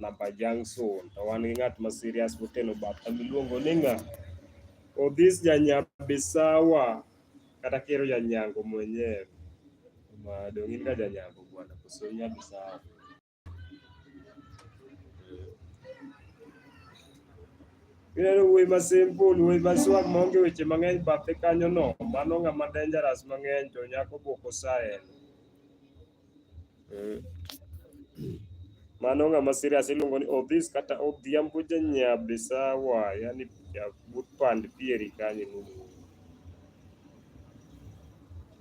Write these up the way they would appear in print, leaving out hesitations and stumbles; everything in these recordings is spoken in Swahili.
Namba Junction to wan gi ng'at ma serious moteno batha miluongo ni ng'a? Odhis Janyabisawa kata kero Janyango mwenyewe. Ma dong' in ka Janyango bwana koso Nyabisawa? Ineno wuoyi ma simple, wuoyi ma swag maonge weche mang'eny bathe kanyo no, mano ng'ama dangerous mang'eny to nyako boko saen. Mano ng'ama serious iluongo ni Odhis kata Odhiambo Janyabisawa, yani but pand pieri kanyo iluongo.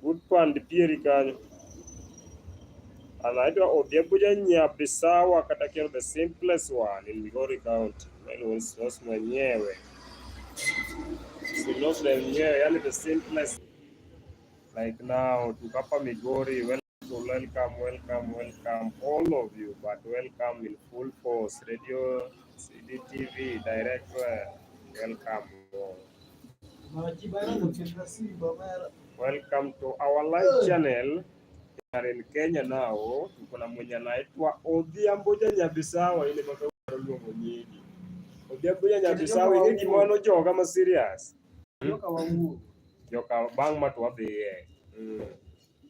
But pand pieri kanyo. Anaitwa Odhiambo Janyabisawa kata kiero the simplest one in Migori County. Sinos mwenyewe. Sinos mwenyewe, yani the simplest. Like now, tuko hapa Migori, welcome, welcome, welcome, welcome all of you, but welcome in full force. Radio CDTV, direct, welcome all. Welcome to our live channel. We are in Kenya now. Tuko na mwenye anaitwa Odhiambo Janyabisawa, ile maka luongo nyingi. Odhiambo Janyabisawa, ing'e gima nojoga ma serious. Joka wawuo. Joka bang' ma to wadhiye.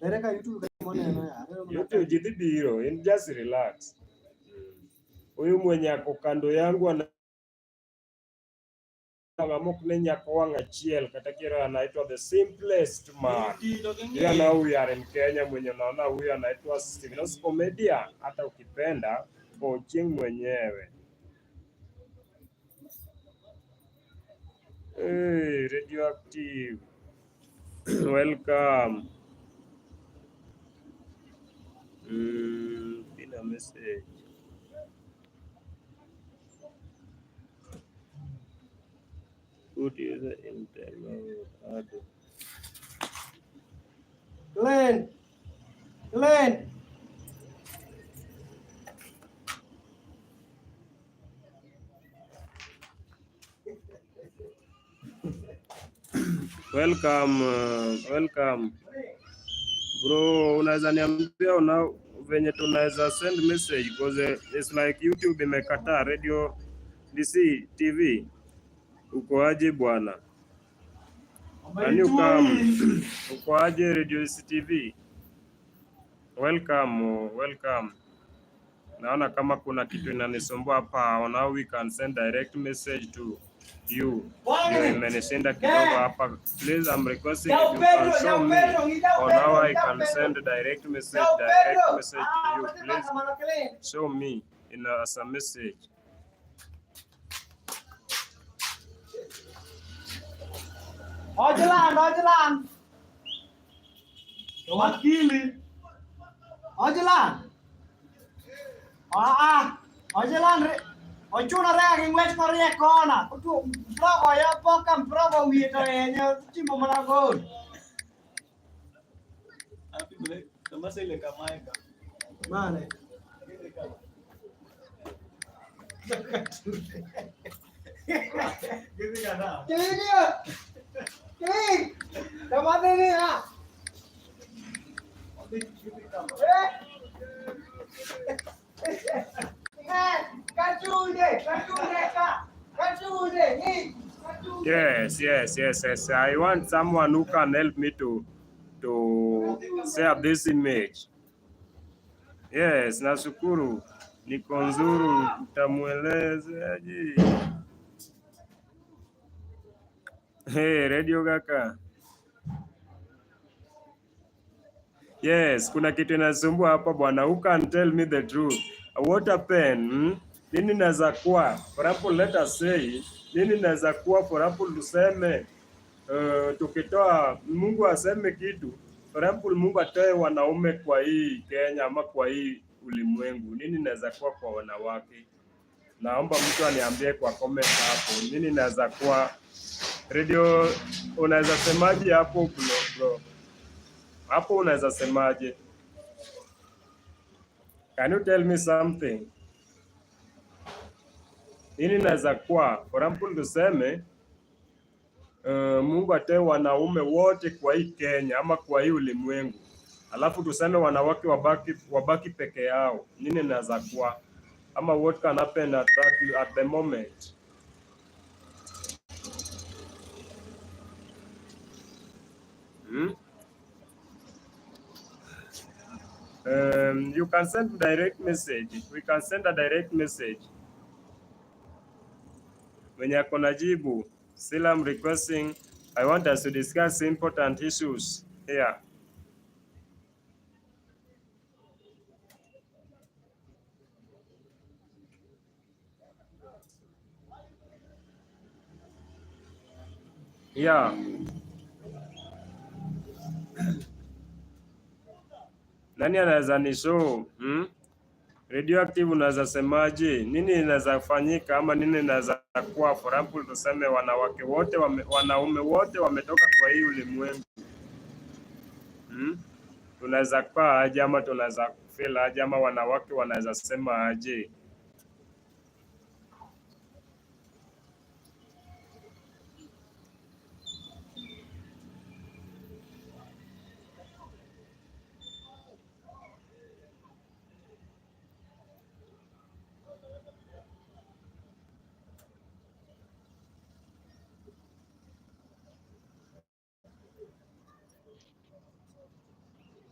Ere ka YouTube ka moneno ya. Aneno mana YouTube ji dhi biro, in just relax. Huyu mwenye ako kando yangu ana ng'ama ok ne nyako wang' achiel kata kero anaitwa the simplest man. Ila now we are in Kenya, mwenye unaona huyu anaitwa Steven Comedian, hata ukipenda Ochieng mwenyewe. Hey, radioactive. Welcome. Pin a message. Put user internal add. Glenn. Glenn. Welcome, welcome. Bro, unaweza niambia una venye tunaweza send message because it's like YouTube imekataa Radio DC TV. Uko aje bwana? Can you come? Uko aje Radio DC TV? Welcome, welcome. Naona kama kuna kitu inanisumbua hapa. On how we can send direct message to you. Ndio imenishinda kidogo hapa. Please, I'm requesting if you can show me on how I can send direct message to you. Please show me in as a message. Ojelan, Ojelan. Wakili. Ojelan. Ah ah. Ojelan re. Ochuno re gi ng'wech korie kona. Otu mpira ya poka mpira go wiye to enyo timo mana gol. Kama ile kamaika. Mane. Ile kama. Gizi kana. Kilingi. Kiling. Kamate ni ha. Gizi kama. Eh. Eh, kachude, kachude ka. Kachude, ni. Kachude. Yes. I want someone who can help me to share this image. Yes, nashukuru. Niko nzuri, utamuelezaje? Hey, Radio kaka. Yes, kuna kitu inasumbua hapa bwana. Who can tell me the truth? What happened? Hmm? Nini naweza kuwa? For example, let us say, nini naweza kuwa? For example, tuseme tukitoa Mungu aseme kitu. For example, Mungu atoe wanaume kwa hii Kenya ama kwa hii ulimwengu. Nini naweza kuwa kwa wanawake? Naomba mtu aniambie kwa comment hapo. Nini naweza kuwa? Radio, unaweza semaje hapo bro, bro? Hapo unaweza semaje? Can you tell me something? Nini naweza kuwa? For example, tuseme Mungu atoe wanaume wote kwa hii Kenya ama kwa hii ulimwengu, alafu tuseme wanawake wabaki peke yao. Nini naweza kuwa? Ama what can happen at the moment? Hmm? You can send direct message. We can send a direct message. Mwenye ako na jibu, still I'm requesting, I want us to discuss important issues here. Yeah. Nani anaweza ni show? Hmm? Radioactive unaweza semaje? Nini inaweza fanyika ama nini inaweza kuwa? For example, tuseme wanawake wote wanaume wote wametoka kwa hii ulimwengu. Tunaweza kuwa aje ama tunaweza feel aje ama wanawake wanaweza sema aje?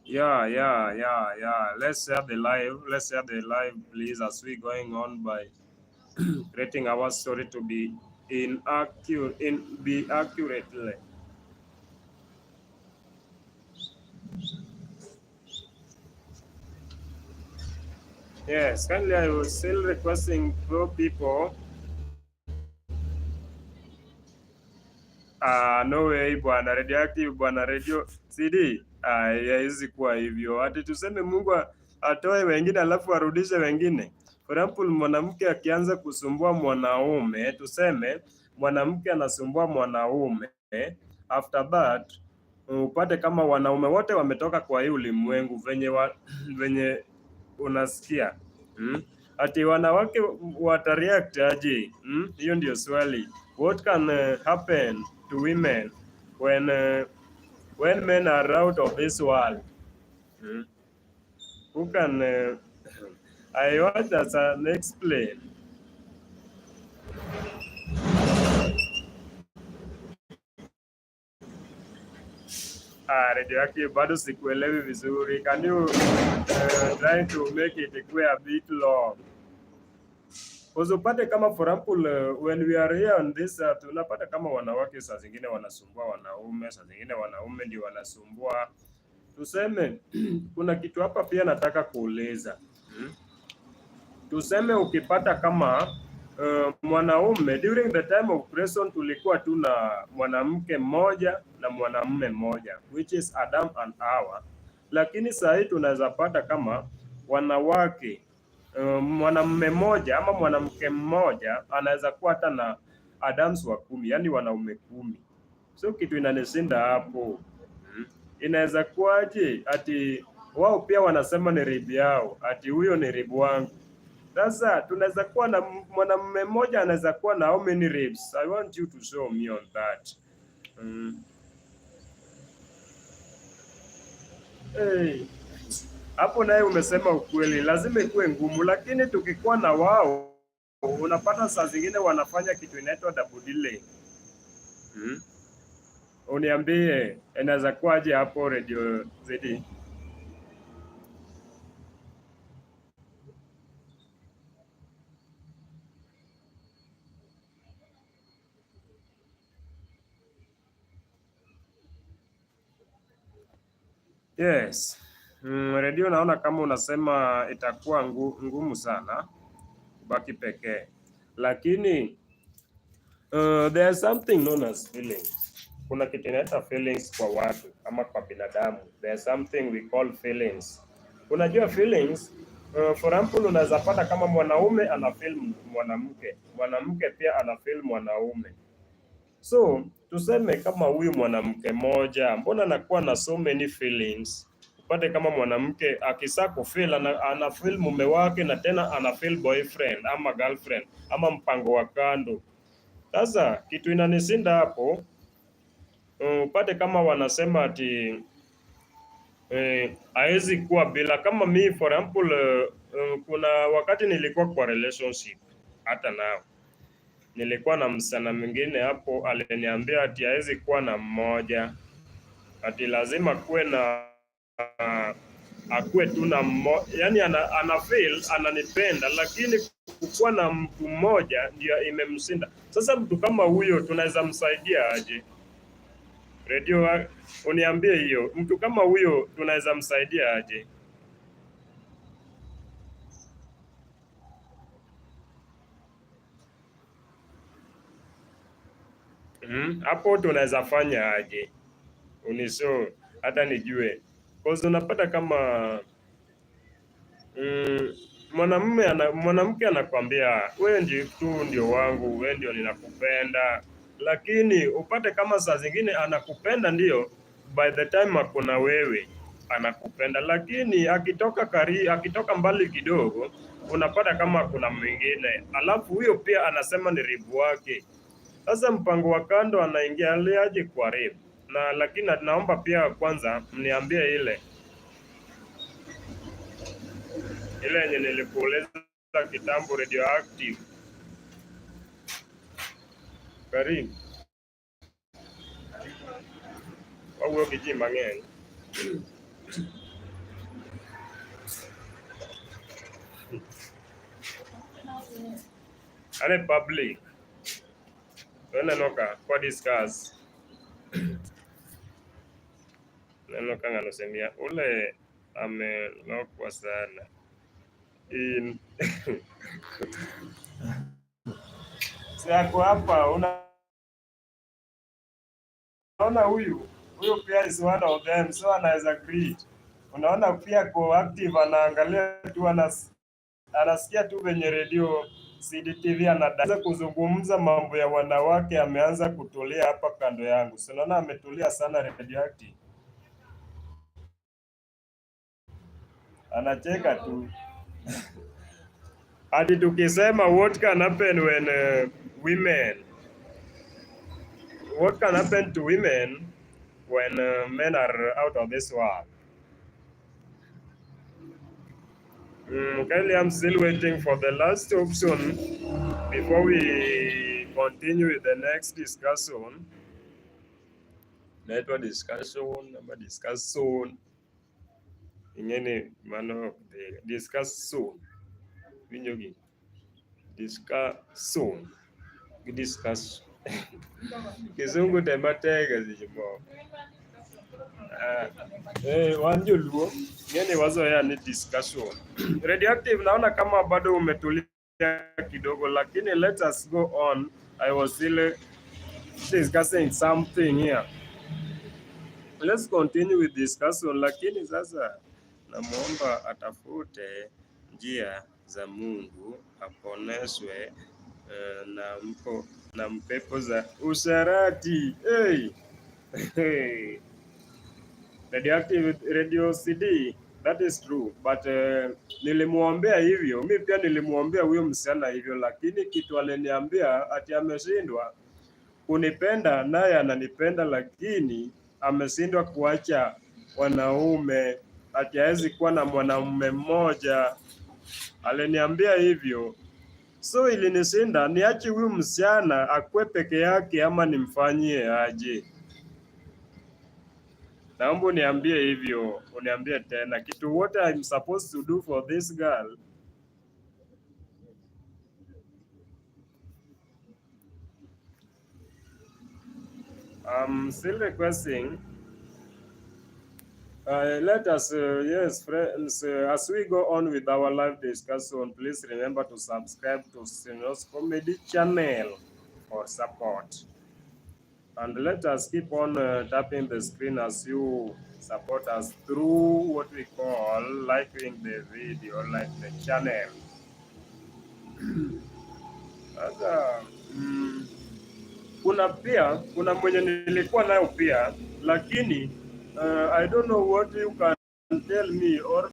Yeah. Let's share the live. Let's share the live, please, as we going on by creating our story to be in accurate, in be accurately. Yes, kindly I was still requesting for people. Ah, no way bwana, radioactive bwana, radio CD. Ah, haiwezi kuwa hivyo. Ati tuseme Mungu atoe wengine alafu arudishe wengine. For example, mwanamke akianza kusumbua mwanaume, tuseme mwanamke anasumbua mwanaume, after that upate kama wanaume wote wametoka kwa hii ulimwengu venye unasikia. Ati wanawake watareact aje? Hiyo ndio swali. What can happen to women when men are out of this world? Who can I want us an explain. Ah, radio yake bado sikuelewi vizuri. Can you try to make it clear a bit long? Upate kama for example when we are here on this earth, unapata kama wanawake saa zingine wanasumbua wanaume, saa zingine wanaume ndio wanasumbua. Tuseme kuna kitu hapa pia nataka kuuliza. Tuseme ukipata kama mwanaume during the time of creation tulikuwa tu na mwanamke mmoja na mwanamume mmoja, which is Adam and Hawa, lakini saa hii tunaweza pata kama wanawake mwanamume mmoja ama mwanamke mmoja anaweza kuwa hata na Adams wa 10, yani wanaume 10. So kitu inanishinda hapo. Inaweza kuwaje ati wao pia wanasema ni rib yao, ati huyo ni rib wangu. Sasa tunaweza kuwa na mwanamume mmoja anaweza kuwa na how many ribs? I want you to show me on that. Hey. Hapo naye umesema ukweli, lazima ikuwe ngumu, lakini tukikuwa na wao unapata saa zingine wanafanya kitu inaitwa double dealing. Uniambie inaweza kuwaje hapo Radio ZD? Yes. Radio naona kama unasema itakuwa ngumu sana kubaki pekee, lakini there is something known as feelings. Kuna kitu inaitwa feelings kwa watu ama kwa binadamu. There is something we call feelings. Unajua feelings, for example unaweza pata kama mwanaume ana feel mwanamke, mwanamke pia ana feel mwanaume. So tuseme kama huyu mwanamke moja, mbona anakuwa na so many feelings? Upate kama mwanamke akisa kufeel ana feel mume wake na tena ana feel boyfriend ama girlfriend ama mpango wa kando. Sasa kitu inanishinda hapo, upate kama wanasema ati hawezi kuwa bila. Kama mi for example Kuna wakati nilikuwa kwa relationship hata nao nilikuwa na msichana mwingine hapo, aliniambia ati hawezi kuwa na mmoja, ati lazima kuwe na akuwe tu na yani ana feel ananipenda, lakini kukuwa na mtu mmoja ndio imemshinda. Sasa mtu kama huyo tunaweza msaidia aje? Radio, uniambie hiyo, mtu kama huyo tunaweza msaidia aje? Hapo tunaweza fanya aje? Uniso hata nijue. 'Cause unapata kama mwanamke anakwambia wewe ndio tu ndio wangu, wewe ndio ninakupenda, lakini upate kama saa zingine anakupenda ndio, by the time akona wewe anakupenda, lakini akitoka mbali kidogo unapata kama kuna mwingine, alafu huyo pia anasema ni ribu wake. Sasa mpango wa kando anaingia aliaje kwa ribu na, lakini naomba pia kwanza mniambie ile ile yenye nilikueleza kitambo, radioactive. Karibu wawuoyo gi ji mang'eny. Ane public to ineno ka kwa discuss, neno ka ng'ano osemiya ule amelokwa sana in si ako hapa, unaona huyu pia is one of them, so anaweza greet. Unaona pia ko active, anaangalia tu, anasikia tu venye radio CDTV anaanza kuzungumza mambo ya wanawake, ameanza kutulia hapa kando yangu. So unaona ametulia sana radioactive, anacheka tu hadi tukisema what can happen when women what can happen to women when men are out of this world. Kindly, I'm still waiting for the last option before we continue with the next discussion. Network discussion, ama discussion. Ingeni mano discuss soon. Winjo gi. Discuss soon. Discuss. Kizungu tem matek e seche moko. Ah, wan joluo ng'eni wazoea ni discussion. Radioactive naona kama bado umetulia kidogo, lakini let us go on. I was still discussing something here. Let's continue with discussion, lakini sasa namuomba atafute njia za Mungu aponeshwe na mpepo za usharati. Hey! Hey. Radioactive Radio CD, that is true but nilimwombea hivyo, mi pia nilimwombea huyo msichana hivyo, lakini kitu aliniambia ati ameshindwa kunipenda, naye ananipenda, lakini ameshindwa kuacha wanaume, ati hawezi kuwa na mwanamume mmoja. Aliniambia hivyo, so ilinishinda niache huyu msichana akue peke yake ama nimfanyie aje? Naomba uniambie hivyo, uniambie tena kitu what I'm supposed to do for this girl. I'm still requesting. Let us, yes, friends, as we go on with our live discussion, please remember to subscribe to Sinos Comedy channel for support. And let us keep on tapping the screen as you support us through what we call liking the video, like the channel. Sasa kuna pia kuna mwenye nilikuwa nayo pia lakini I don't know what you can tell me or